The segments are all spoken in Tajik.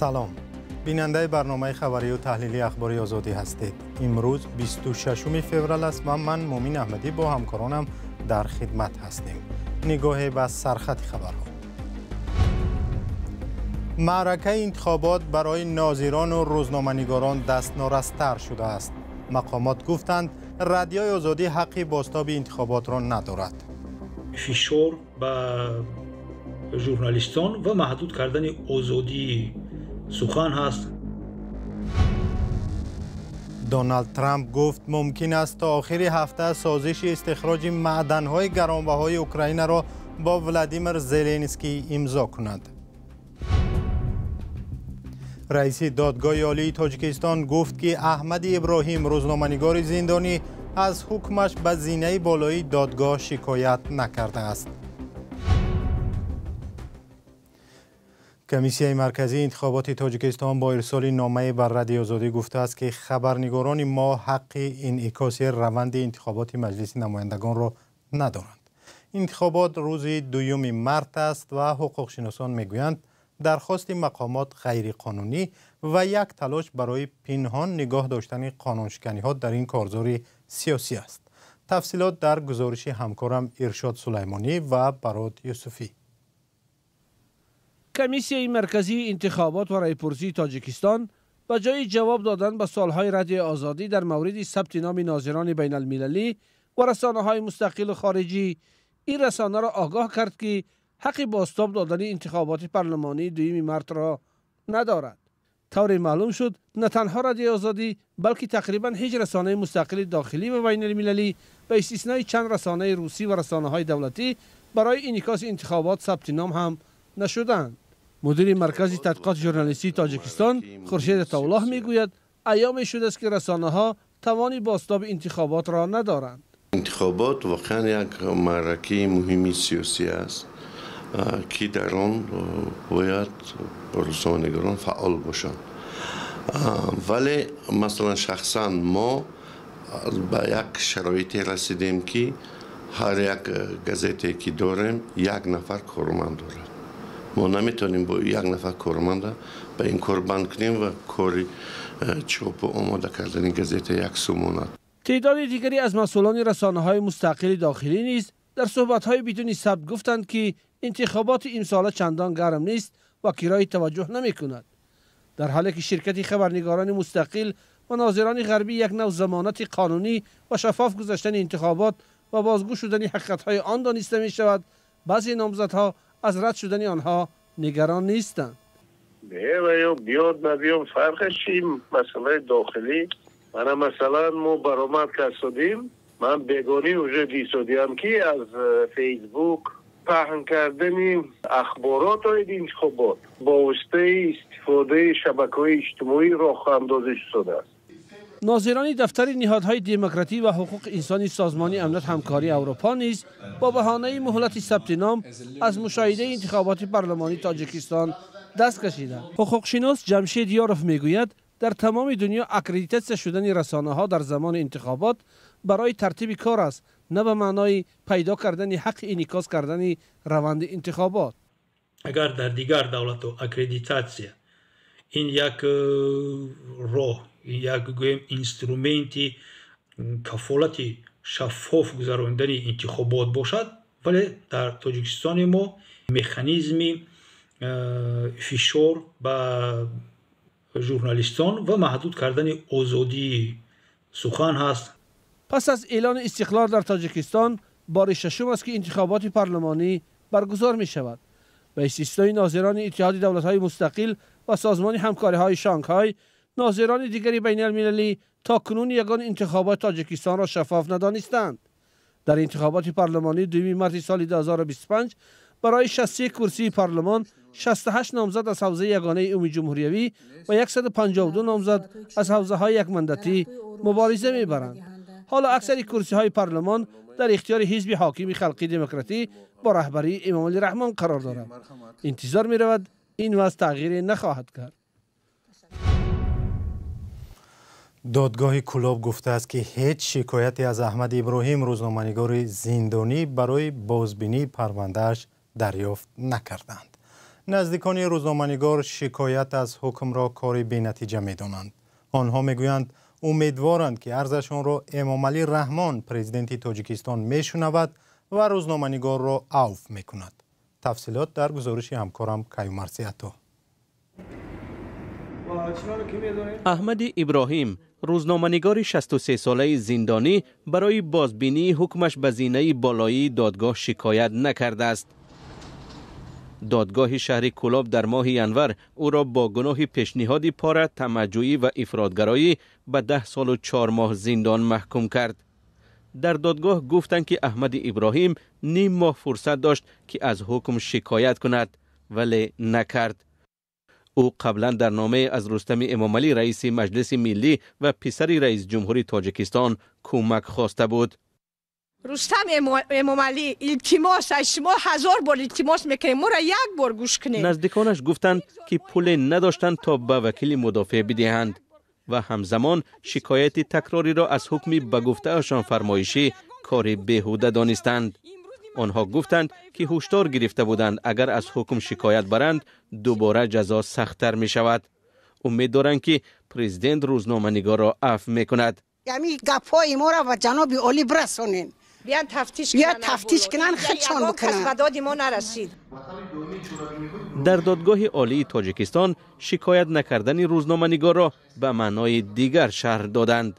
Салом. Бинандаи барномаи хабарию таҳлилии Ахбори Озодӣ ҳастед. Имрӯз 26 феврал аст ва ман, Мумин Аҳмадӣ, бо ҳамкоронам дар хидмат ҳастем. Нигоҳе ба сархати хабарҳо. Маъракаи интихобот барои нозирону рӯзноманигорон дастнорастар шудааст. Мақомот гуфтанд, Радиои Озодӣ ҳаққи бозтоби интихоботро надорад. Фишор ба журналистон ва маҳдуд кардани озодии сухан ҳаст. Доналд Трамп гуфт, мумкин аст то охири ҳафта созиши истихроҷи маъданҳои гаронбаҳои Украинаро бо Владимир Зеленский имзо кунад. Раиси Додгоҳи Олии Тоҷикистон гуфт, ки Аҳмади Иброҳим, рӯзноманигори зиндонӣ, аз ҳукмаш ба зинаи болоии додгоҳ шикоят накардааст. Комиссияи марказии интихоботи Тоҷикистон бо ирсоли номае ба Радиои Озодӣ гуфтааст, ки хабарнигорони мо ҳаққи инъикоси раванди интихоботи Маҷлиси намояндагонро надоранд. Интихобот рӯзи 2 март аст ва ҳуқуқшиносон мегӯянд, дархости мақомот ғайриқонунӣ ва як талош барои пинҳон нигоҳ доштани қонуншиканиҳо дар ин корзори сиёсӣ аст. Тафсилот дар гузориши ҳамкорам Иршод Сулаймонӣ ва Барод Юсуфӣ. Комиссияи марказии интихобот ва райпурсии Тоҷикистон ба ҷои ҷавоб додан ба суолҳои Радиои Озодӣ дар мавриди сабти номи нозирони байналмилалӣ ва расонаҳои мустақилу хориҷӣ, ин расонаро огоҳ кард, ки ҳаққи бозтоб додани интихоботи парлумонии 2 мартро надорад. Тавре маълум шуд, на танҳо Радиои Озодӣ, балки тақрибан ҳеҷ расонаи мустақили дохилӣ ва байналмилалӣ, ба истиснои чанд расонаи русӣ ва расонаҳои давлатӣ, барои инъикоси интихобот сабти ном ҳам нашуданд. Мудири Маркази тадқиқоти журналистии Тоҷикистон Хуршед Атоуллоҳ мегӯяд, айёме шудааст, ки расонаҳо тавони бозтоби интихоботро надоранд. Интихобот воқеан як маъракаи муҳими сиёсӣ аст, ки дар он бояд рӯзноманигорон фаъол бошанд. Вале масалан, шахсан мо ба як шароите расидем, ки ҳар як газете ки дорем, як нафар корманд дорад. Мо наметавонем бо як нафар корманда ба ин кор банд кунем ва кори чопу омода кардани газета як су монад. Теъдоди дигаре аз масъулони расонаҳои мустақили дохилӣ низ дар суҳбатҳои бидуни сабт гуфтанд, ки интихоботи имсола чандон гарм нест ва кирои таваҷҷӯҳ намекунад, дар ҳоле ки ширкати хабарнигорони мустақил ва нозирони ғарбӣ як нав замонати қонунӣ ва шаффоф гузаштани интихобот ва бозгӯ шудани ҳақиқатҳои он дониста мешавад, баъзе номзадҳо аз рад шудани онҳо нигарон нестанд. Не, ва ё биёд, набиём, фарқаш чи? Масъалаи дохилӣ. Мана, масалан, мо баромад кардодим, ман бегонӣ уже дисодиам, ки аз Фейсбук паҳн кардани ахборот оиди интихобот бо воситаи истифодаи шабакаҳои иҷтимоӣ роҳандозӣ шудааст. Нозирони дафтари ниҳодҳои демократӣ ва ҳуқуқи инсони Созмони Амният Ҳамкории Аврупо низ бо баҳонаи муҳлати сабти ном аз мушоҳидаи интихоботи парлумонии Тоҷикистон даст кашиданд. Ҳуқуқшинос Ҷамшед Ёров мегӯяд, дар тамоми дунё аккредитатсия шудани расонаҳо дар замони интихобот барои тартиби кор аст, на ба маънои пайдо кардани ҳаққи инъикос кардани раванди интихобот. Агар дар дигар давлатҳо аккредитатсия ин як роҳ, як, гӯем, инструменти кафолати шаффоф гузарондани интихобот бошад, вале дар Тоҷикистони мо механизми фишор ба журналистон ва маҳдуд кардани озодии сухан ҳаст. Пас аз эълони истиқлол дар Тоҷикистон бори шашум аст, ки интихоботи парлумонӣ баргузор мешавад. Ба истиснои нозирони Иттиҳоди Давлатҳои Мустақил ва Созмони Ҳамкориҳои Шанхай, нозирони дигари байналмилалӣ то кунун ягон интихоботи Тоҷикистонро шаффоф надонистанд. Дар интихоботи парлумонии 2 марти соли 2025 барои 63 курсии парлумон 68 номзад аз ҳавзаи ягонаи умумиҷумҳуриявӣ ва 152 номзад аз ҳавзаҳои якмандатӣ мубориза мебаранд. Ҳоло аксари курсиҳои парлумон дар ихтиёри ҳизби ҳокими Халқи Демократӣ бо раҳбарии Эмомалӣ Раҳмон қарор дорад. Интизор меравад, ин вазъ тағйире нахоҳад кард. Додгоҳи Кӯлоб гуфтааст, ки ҳеҷ шикояте аз Аҳмади Иброҳим, рӯзноманигори зиндонӣ, барои бозбинии парвандааш дарёфт накарданд. Наздикони рӯзноманигор шикоят аз ҳукмро кори бенатиҷа медонанд. Онҳо мегӯянд умедворанд, ки арзашонро Эмомалӣ Раҳмон, президенти Тоҷикистон, мешунавад ва рӯзноманигорро авф мекунад. Тафсилот дар гузориши ҳамкорам Каюмарси Ато. Аҳмади Иброҳим, рӯзноманигори 63-солаи зиндонӣ, барои бозбинии ҳукмаш ба зинаи болоии додгоҳ шикоят накардааст. Додгоҳи шаҳри Кӯлоб дар моҳи январ ӯро бо гуноҳи пешниҳоди пора, тамаҷӯӣ ва ифротгароӣ ба 10 солу 4 моҳ зиндон маҳкум кард. Дар додгоҳ гуфтанд, ки Аҳмади Иброҳим ним моҳ фурсат дошт, ки аз ҳукм шикоят кунад, вале накард. Ӯ қаблан дар номае аз Рустами Эмомалӣ, раиси Маҷлиси Миллӣ ва писари раиси ҷумҳури Тоҷикистон, кӯмак хоста буд. Рустам Эмомалӣ, илтимос аз шумо 1000 бор илтимос мекунем, моро як бор гӯш кунед. Наздиконаш гуфтанд, ки пуле надоштанд то ба вакили мудофеъ бидиҳанд ва ҳамзамон шикояти такрориро аз ҳукми ба гуфтаашон фармоишӣ кори беҳуда донистанд. Онҳо гуфтанд, ки ҳушдор гирифта буданд, агар аз ҳукм шикоят баранд, дубора ҷазо сахттар мешавад. Умед доранд, ки президент рӯзноманигорро афв мекунад. Ҳамин гапҳои моро ба ҷаноби олӣ бирасонед. Биён тафтиш кунанд, худшон бикунанд. Ба доди мо нарасид. Дар додгоҳи олии Тоҷикистон шикоят накардани рӯзноманигорро ба маънои дигар шарҳ доданд.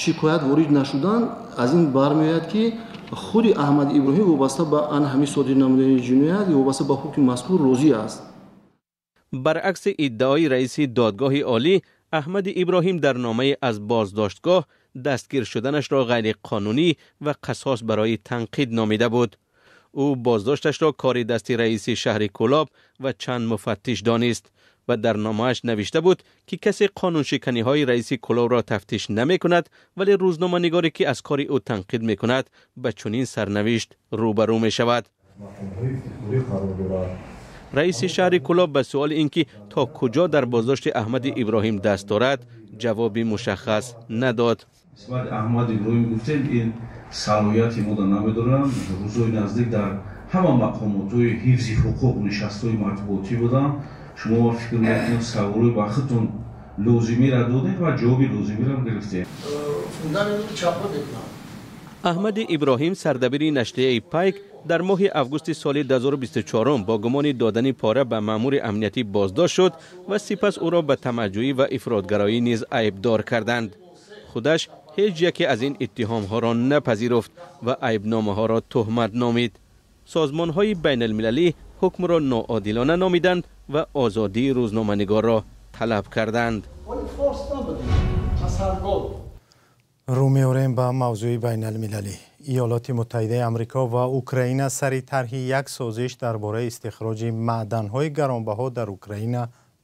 Шикоят ворид нашудан аз ин бармеояд, ки худи Аҳмад Иброҳим вобаста ба ан ҳамин содир намудани ҷиноят вобаста ба ҳукми мазкур розӣ аст. Баръакси иддаои раиси додгоҳи олӣ, Аҳмади Иброҳим дар номае аз боздоштгоҳ дастгир шуданашро ғайриқонунӣ ва қасос барои танқид номида буд. Ӯ боздошташро кори дасти раиси шаҳри Кӯлоб ва чанд муфаттиш донист ва дар номааш навишта буд, ки касе қонуншиканиҳои раиси Кӯлобро тафтиш намекунад, вале рӯзноманигоре ки аз кори ӯ танқид мекунад ба чунин сарнавишт рӯбарӯ мешавад. Раиси шаҳри Кӯлоб ба суоли ин ки то куҷо дар боздошти Аҳмади Иброҳим даст дорад, ҷавоби мушаххас надод. Нисбати Аҳмад Иброҳим гуфтем, ин салоҳияти мода намедорам. Рӯзҳои наздик дар ҳама мақомотҳои ҳифзи ҳуқуқ нишастҳои матбуотӣ буданд. Шумо фикр мекунед, саволҳои ба худтон лозимиро додед ва ҷавоби лозимиро гирифтед. Аҳмади Иброҳим, сардабири нашрияи Пайк, дар моҳи августи соли 2024 бо гумони додани пора ба маъмури амниятӣ боздошт шуд ва сипас ӯро ба тамаҷӯӣ ва ифротгароӣ низ айбдор карданд. Худаш ҳеҷ яке аз ин иттиҳомҳоро напазируфт ва айбномаҳоро туҳмат номид. Созмонҳои байналмилалӣ ҳукмро ноодилона номиданд ва озодии рӯзноманигорро талаб карданд. Рӯ меорем ба мавзӯи байналмилалӣ. Иёлоти Муттаҳидаи Амрико ва Украина сари тарҳи як созиш дар бораи истихроҷи маъданҳои гаронбаҳо дар Украина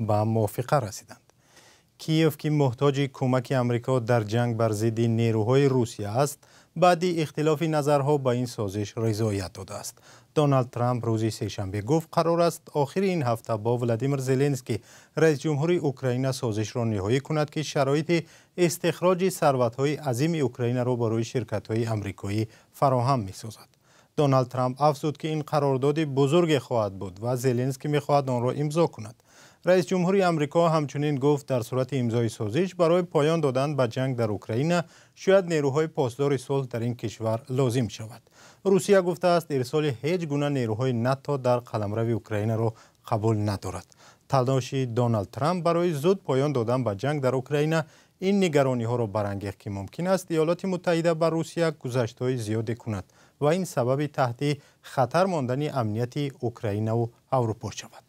ба мувофиқа расиданд. Киев, ки муҳтоҷи кӯмаки Амрико дар ҷанг бар зидди нерӯҳои Русия аст, баъди ихтилофи назарҳо ба ин созиш ризоят додааст. Доналд Трамп рӯзи сешанбе гуфт, қарор аст охири ин ҳафта бо Владимир Зеленский, раис ҷумҳури Украина, созишро ниҳоӣ кунад, ки шароити истихроҷи сарватҳои азими Украинаро барои ширкатҳои амрикоӣ фароҳам месозад. Доналд Трамп афзуд, ки ин қарордоди бузурге хоҳад буд ва Зеленский мехоҳад онро имзо кунад. Раис ҷумҳури Амрико ҳамчунин гуфт, дар сурати имзои созиш барои поён додан ба ҷанг дар Украина шояд нерӯҳои посдори сулҳ дар ин кишвар лозим шавад. Русия гуфтааст, ирсоли ҳеҷ гуна нерӯҳои НАТО дар қаламрави Украинаро қабул надорад. Талоши Доналд Трамп барои зуд поён додан ба ҷанг дар Украина ин нигарониҳоро барангехт, ки мумкин аст Иёлоти Муттаҳида ба Русия гузаштҳои зиёде кунад ва ин сабаби таҳти хатар мондани амнияти Украинаву Аврупо шавад.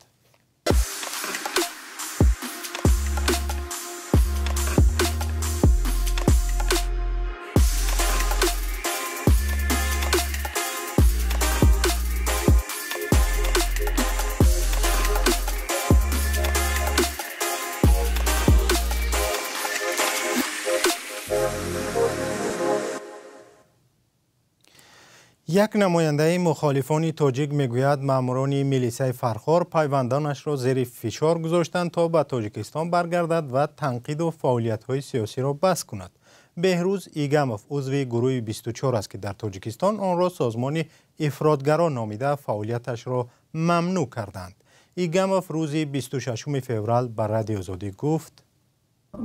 Як намояндаи мухолифони тоҷик мегӯяд, маъмурони милисаи Фархор пайвандонашро зери фишор гузоштанд, то ба Тоҷикистон баргардад ва танқиду фаъолиятҳои сиёсиро бас кунад. Беҳрӯз Игамов узви гурӯҳи 24 аст, ки дар Тоҷикистон онро созмони ифротгаро номида фаъолияташро мамнӯъ карданд. Игамов рӯзи 26 феврал ба Радиои Озодӣ гуфт: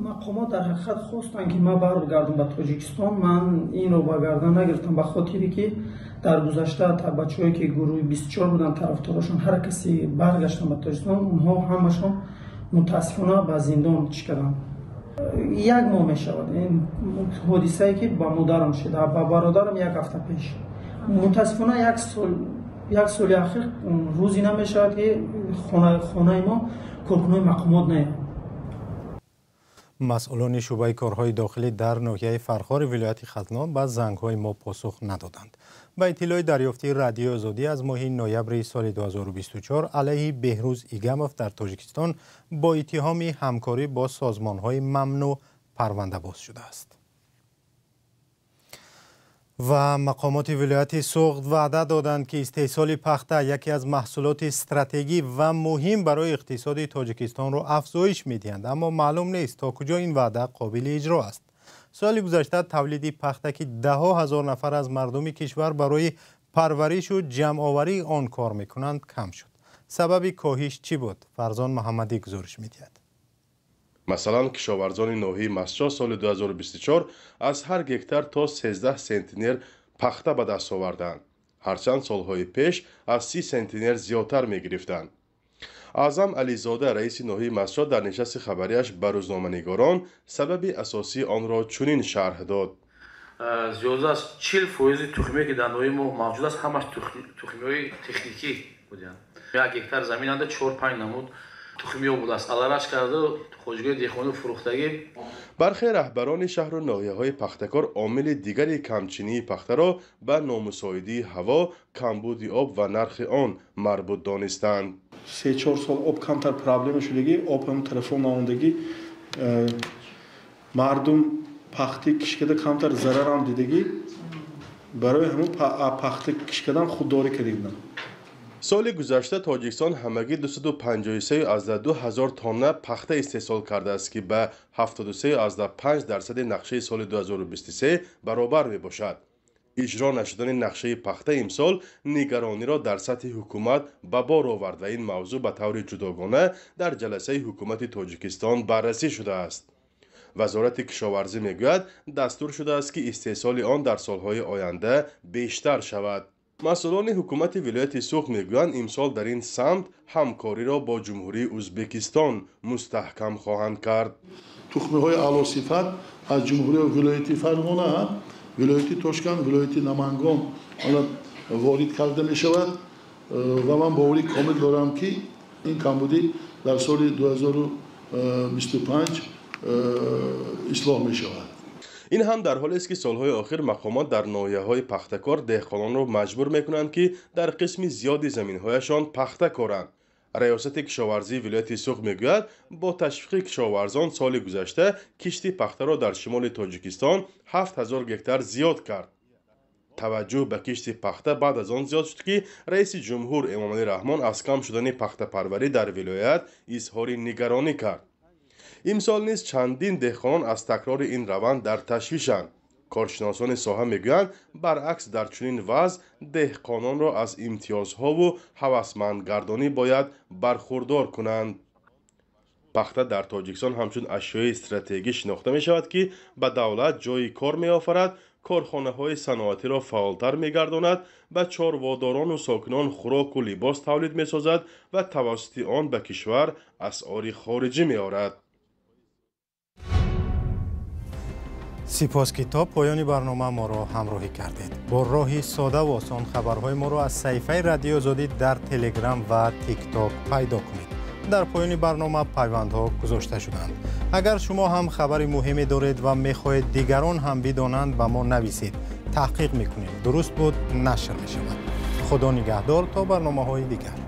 мақомот дар ҳақиқат хостанд, ки ман баргардам ба Тоҷикистон. Ман инро ба гардан нагирифтам, ба хотире ки дар гузашта бачаҳое ки гурӯҳи 24 буданд, тарафдорошон, ҳар касе баргаштанд ба Тоҷикистон, онҳо ҳамашон мутаассифона ба зиндон чӣ карданд. Як моҳ мешавад ин ҳодисае, ки ба модарам шуда, ба бародарам як ҳафта пеш. Мутаассифона як соли ахир рӯзе намешавад, ки хонаи мо коркунои мақомот наяд. Масъулони шӯъбаи корҳои дохилӣ дар ноҳияи Фархори вилояти Хатлон ба зангҳои мо посух надоданд. Ба иттилои дарёфтии Радиои Озодӣ, аз моҳи ноябри соли 2024 алайҳи Беҳрӯз Игамов дар Тоҷикистон бо иттиҳоми ҳамкорӣ бо созмонҳои мамнӯъ парванда боз шудааст. Ва мақомоти вилояти Суғд ваъда доданд, ки истеҳсоли пахта, яке аз маҳсулоти стратегӣ ва муҳим барои иқтисоди Тоҷикистонро афзоиш медиҳанд, аммо маълум нест, то куҷо ин ваъда қобили иҷро аст. Соли гузашта тавлиди пахта, ки даҳҳо ҳазор нафар аз мардуми кишвар барои парваришу ҷамъоварии он кор мекунанд, кам шуд. Сабаби коҳиш чӣ буд? Фарзон Муҳаммадӣ гузориш медиҳад. Масалан, кишоварзони ноҳияи Мастчоҳ соли 2024 аз ҳар гектар то 13 сентнер пахта ба даст оварданд, ҳарчанд солҳои пеш аз 30 сентнер зиёдтар мегирифтанд. Аъзам Ализода, раиси ноҳияи Мастчоҳ, дар нишасти хабарияш ба рӯзноманигорон сабаби асосии онро чунин шарҳ дод: Зиёда аз 40 фоизи тухмие, ки дар ноҳияи мо мавҷуд аст, ҳамаш тухмиҳои техникӣ буданд. Як гектар заминанда чор панҷ намуд тухмиҳо будааст, алараш карда хоҷагии деҳқонӣ фурӯхтагӣ. Бархе раҳбарони шаҳру ноҳияҳои пахтакор омили дигари камчинии пахтаро ба номусоидии ҳаво, камбуди об ва нархи он марбут донистанд. 3-4 сол об камтар проблема шудагӣ, об ҳам тарафо наондагӣ, мардум пахти кишкада камтар зарарам дидагӣ, барои ҳамун пахта кишкадан худдорӣ кардагиданд. Соли гузашта Тоҷикистон ҳамагӣ 253,2 ҳазор тонна пахта истеҳсол кардааст, ки ба 73,5 дарсади нақшаи соли 2023 баробар мебошад. Иҷро нашудани нақшаи пахта имсол нигарониро дар сатҳи ҳукумат ба бор овард ва ин мавзӯъ ба таври ҷудогона дар ҷаласаи ҳукумати Тоҷикистон баррасӣ шудааст. Вазорати кишоварзӣ мегӯяд, дастур шудааст, ки истеҳсоли он дар солҳои оянда бештар шавад. Масъулони ҳукумати вилояти Суғд мегӯянд, имсол дар ин самт ҳамкориро бо Ҷумҳурии Ӯзбекистон мустаҳкам хоҳанд кард. Тухмиҳои аълосифат аз ҷумҳурии вилояти Фарғона, вилояти Тошканд, вилояти Намангон ворид карда мешавад ва ман боварӣ комил дорам, ки ин камбудӣ дар соли 2025 ислоҳ мешавад. Ин ҳам дар ҳолест, ки солҳои охир мақомот дар ноҳияҳои пахтакор деҳқононро маҷбур мекунанд, ки дар қисми зиёди заминҳояшон пахта коранд. Раёсати кишоварзии вилояти Суғд мегӯяд, бо ташвиқи кишоварзон соли гузашта кишти пахтаро дар шимоли Тоҷикистон 7000 гектар зиёд кард. Таваҷҷӯҳ ба кишти пахта баъд аз он зиёд шуд, ки раиси ҷумҳур Эмомалӣ Раҳмон аз кам шудани пахтапарварӣ дар вилоят изҳори нигаронӣ кард. Имсол низ чандин деҳқонон аз такрори ин раванд дар ташвишанд. Коршиносони соҳа мегӯянд, баръакс, дар чунин вазъ деҳқононро аз имтиёзҳову ҳавасмандгардонӣ бояд бархурдор кунанд. Пахта дар Тоҷикистон ҳамчун ашёи стратегӣ шинохта мешавад, ки ба давлат ҷойи кор меофарад, корхонаҳои саноатиро фаъолтар мегардонад, ба чорводорону сокинон хӯроку либос тавлид месозад ва тавассути он ба кишвар асъори хориҷӣ меорад. Сипос, ки то поёни барнома моро ҳамроҳӣ кардед. Бо роҳи содаву осон хабарҳои моро аз саҳифаи Радиои Озодӣ дар Телеграм ва Тикток пайдо кунед. Дар поёни барнома пайвандҳо гузошта шуданд. Агар шумо ҳам хабари муҳиме доред ва мехоҳед дигарон ҳам бидонанд, ба мо нависед. Таҳқиқ мекунем, дуруст буд, нашр мешавад. Худо нигаҳдор то барномаҳои дигар.